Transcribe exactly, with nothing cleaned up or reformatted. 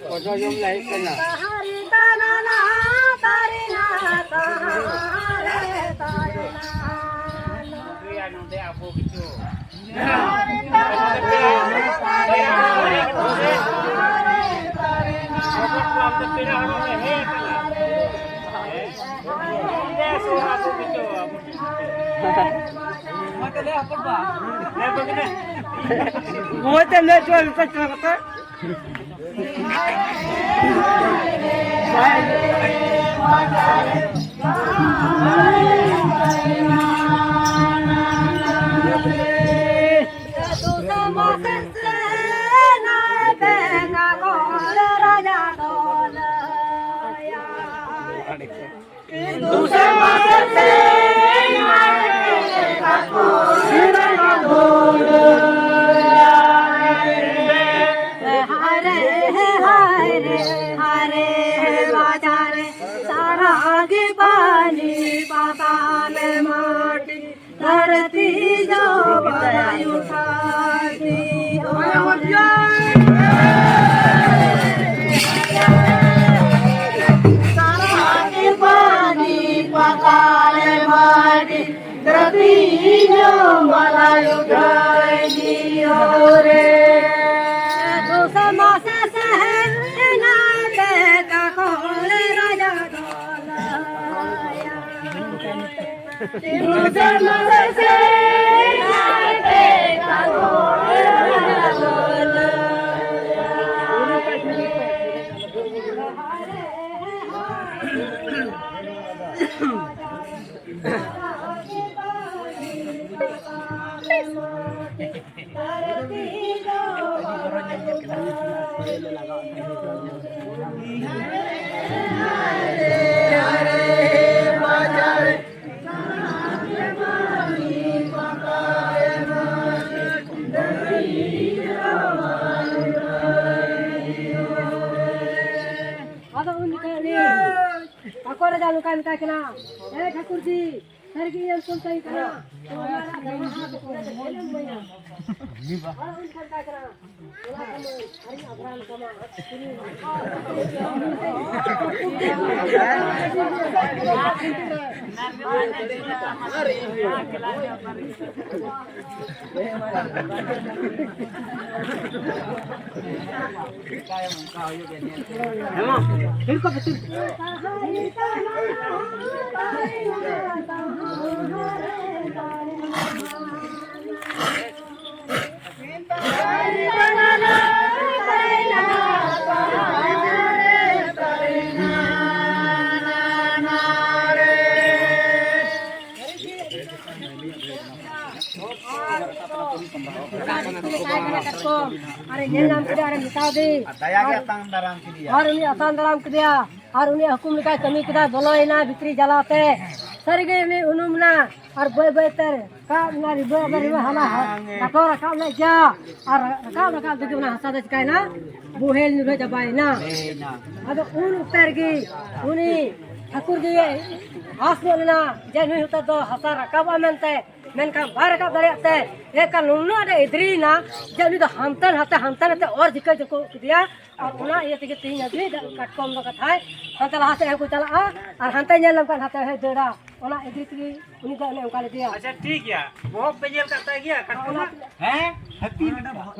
ᱠᱚᱡᱚ ᱡᱚᱢ ᱞᱮ ᱦᱮᱡ ᱠᱟᱱᱟ᱾ ᱛᱟᱦᱟᱨᱤ ᱛᱟᱱᱟᱱᱟ, ᱛᱟᱨᱤᱱᱟ, ᱛᱟᱦᱟᱨᱮ ᱛᱟᱭᱱᱟ᱾ ᱱᱚᱰᱮ ᱟᱵᱚ ᱠᱤᱪᱷᱩ ᱢᱚᱡᱽ ᱛᱮ ᱞᱟᱹᱭ ᱦᱚᱪᱚ ᱟᱞᱮ ᱯᱮ ᱪᱟᱞᱟᱣ ᱠᱟᱛᱮ᱾ ᱦᱟᱭ ᱨᱮ, ᱦᱟᱭ ᱨᱮ, ᱦᱟᱭ ᱨᱮ, ᱵᱟᱡᱟᱨ ᱨᱮ ᱥᱟᱨᱟ ᱜᱮ ᱯᱟᱹᱱᱤ ᱯᱟᱛᱟᱞ ᱢᱟᱹᱴᱤ᱾ ᱫᱷᱟᱹᱨᱛᱤ ᱡᱚ ᱵᱟᱭ ᱩᱴᱷᱟᱹᱣ ᱫᱤᱭᱟ᱾ ᱥᱟᱨᱟ ᱜᱮ ᱯᱟᱹᱱᱤ ᱯᱟᱛᱟᱞ ᱢᱟᱹᱴᱤ᱾ ᱫᱷᱟᱹᱨᱛᱤ ᱡᱚ ᱵᱟᱭ ᱩᱴᱷᱟᱹᱣ ᱫᱤᱭᱟ ᱨᱮ᱾ ᱫᱩᱥ ᱢᱟᱥ ᱥᱮᱦᱮᱫ ᱮᱱᱟ ᱛᱮ ᱠᱟᱠᱚᱲ ᱨᱟᱡᱟ ᱫᱚ ᱞᱟᱹᱭᱟ᱾ ᱟᱫᱚ ᱩᱱ ᱡᱚᱠᱷᱮᱡ ᱩᱱᱤ ᱟᱠᱚ ᱨᱟᱡᱟ ᱱᱚᱝᱠᱟᱭ ᱢᱮᱛᱟᱭ ᱠᱟᱱᱟ, "ᱮ ᱴᱷᱟᱹᱠᱩᱨ ᱡᱤ, ᱥᱟᱹᱨᱤ ᱜᱮ ᱤᱧ ᱥᱚᱱᱛᱟᱧ ᱠᱟᱱᱟ᱾ ᱛᱚ ᱚᱱᱟ ᱨᱮᱱᱟᱜ ᱫᱟᱲᱮ ᱢᱟ ᱟᱫᱚ ᱚᱸᱰᱮ ᱫᱚ ᱵᱟᱹᱧ ᱢᱮᱱᱟ᱾ ᱟᱨ ᱩᱱᱤ ᱥᱟᱱᱛᱟᱲ ᱠᱟᱱᱟ᱾ ᱚᱱᱟ ᱠᱚ ᱢᱟᱹᱭ, ᱟᱹᱰᱤ ᱟᱵᱷᱨᱟᱱ ᱠᱟᱱᱟ᱾ ᱟᱨᱮ ᱧᱮᱞ ᱧᱟᱢ ᱠᱮᱫᱮᱭᱟ, ᱟᱨᱮ ᱢᱮᱛᱟ ᱫᱮ᱾ ᱫᱟᱭᱟ ᱜᱮ ᱟᱛᱟᱝ ᱫᱟᱨᱟᱢ ᱠᱮᱫᱮᱭᱟ᱾ ᱟᱨ ᱩᱱᱤ ᱟᱛᱟᱝ ᱫᱟᱨᱟᱢ ᱠᱮᱫᱮᱭᱟ, ᱟᱨ ᱩᱱᱤ ᱦᱩᱠᱩᱢ ᱞᱮᱠᱟᱭ ᱠᱟᱹᱢᱤ ᱠᱮᱫᱟ, ᱵᱚᱞᱚᱭᱮᱱᱟ ᱵᱷᱤᱛᱨᱤ ᱡᱟᱞᱟᱛᱮ᱾ ᱥᱟᱹᱨᱤᱜᱮ ᱩᱱᱤ ᱩᱱᱩᱢ ᱮᱱᱟ, ᱟᱨ ᱵᱟᱹᱭ ᱵᱟᱹᱭ ᱛᱮ ᱨᱟᱠᱟᱵ ᱮᱱᱟ, ᱨᱤᱵᱟᱹ ᱟᱵᱟᱨ ᱨᱤᱵᱟᱹ ᱦᱟᱱᱟ ᱦᱟ-, ᱰᱟᱴᱚ ᱨᱟᱠᱟᱵ ᱞᱮᱫ ᱜᱮᱭᱟ, ᱟᱨ ᱨᱟᱠᱟᱵ ᱨᱟᱠᱟᱵ ᱛᱮᱜᱮ ᱚᱱᱟ ᱦᱟᱥᱟ ᱫᱚ ᱪᱤᱠᱟᱭᱮᱱᱟ? ᱵᱳᱦᱮᱞ ᱧᱩᱨᱦᱟᱹ ᱪᱟᱵᱟᱭᱮᱱᱟ᱾ ᱟᱫᱚ ᱩᱱ ᱚᱠᱛᱮ ᱨᱮᱜᱮ ᱩᱱᱤ ᱴᱷᱟᱹᱠᱩᱨ ᱜᱮ ᱟᱸᱥ ᱧᱚᱜ ᱞᱮᱱᱟ ᱡᱮ ᱱᱩᱭ ᱦᱚᱛᱮ ᱫᱚ ᱦᱟᱥᱟ ᱨᱟᱠᱟᱵᱚᱜᱼᱟ ᱢᱮᱱᱛᱮ, ᱢᱮᱱᱠᱷᱟᱱ ᱵᱟᱭ ᱨᱟᱠᱟᱵ ᱫᱟᱲᱮᱭᱟᱜ ᱛᱮ, ᱮᱱᱠᱷᱟᱱ ᱱᱩᱱᱟᱹᱜ ᱟᱸᱴᱮ ᱮᱫᱽᱨᱤᱭᱮᱱᱟ ᱡᱮ ᱩᱱᱤ ᱫᱚ ᱦᱟᱱᱛᱮ ᱱᱟᱛᱮ, ᱦᱟᱱᱛᱮ ᱱᱟᱛᱮ ᱚᱨ ᱡᱤᱠᱟᱹ ᱡᱚᱠᱚ ᱠᱮᱫᱮᱭᱟ᱾ ᱟᱨ ᱚᱱᱟ ᱤᱭᱟᱹ ᱛᱮᱜᱮ ᱛᱮᱦᱮᱧ ᱦᱟᱹᱵᱤᱡ ᱠᱟᱴᱠᱚᱢ ᱫᱚ ᱠᱟᱛᱷᱟᱭ ᱦᱟᱱᱛᱮ ᱞᱟᱦᱟ ᱥᱮᱫ ᱦᱚᱸᱠᱚ ᱪᱟᱞᱟᱜᱼᱟ, ᱟᱨ ᱦᱟᱱᱛᱮ ᱧᱮᱞ ᱞᱮᱢ ᱠᱷᱟᱱ ᱦᱟᱱᱛᱮ ᱦᱚᱸᱭ ᱫᱟᱹᱲᱟ᱾ ᱚᱱᱟ ᱮᱫᱽᱨᱤ ᱛᱮᱜᱮ ᱩᱱᱤ ᱫᱚ ᱚᱱᱮ ᱚᱱᱠᱟ ᱞᱮᱫᱮᱭᱟ᱾ ᱟᱪᱪᱷᱟ, ᱴᱷᱤᱠ ᱜᱮᱭᱟ᱾ ᱵᱚᱦᱚᱜ ᱯᱮ ᱧᱮᱞ ᱠᱟᱜ ᱛᱟᱭ ᱜᱮᱭᱟ ᱠᱟᱴᱠᱚᱢᱟᱜ? ᱦᱮᱸ? ᱦᱟᱹᱛᱤ ᱢᱮᱱᱟᱜᱼᱟ ᱵᱚᱦᱚᱜ᱾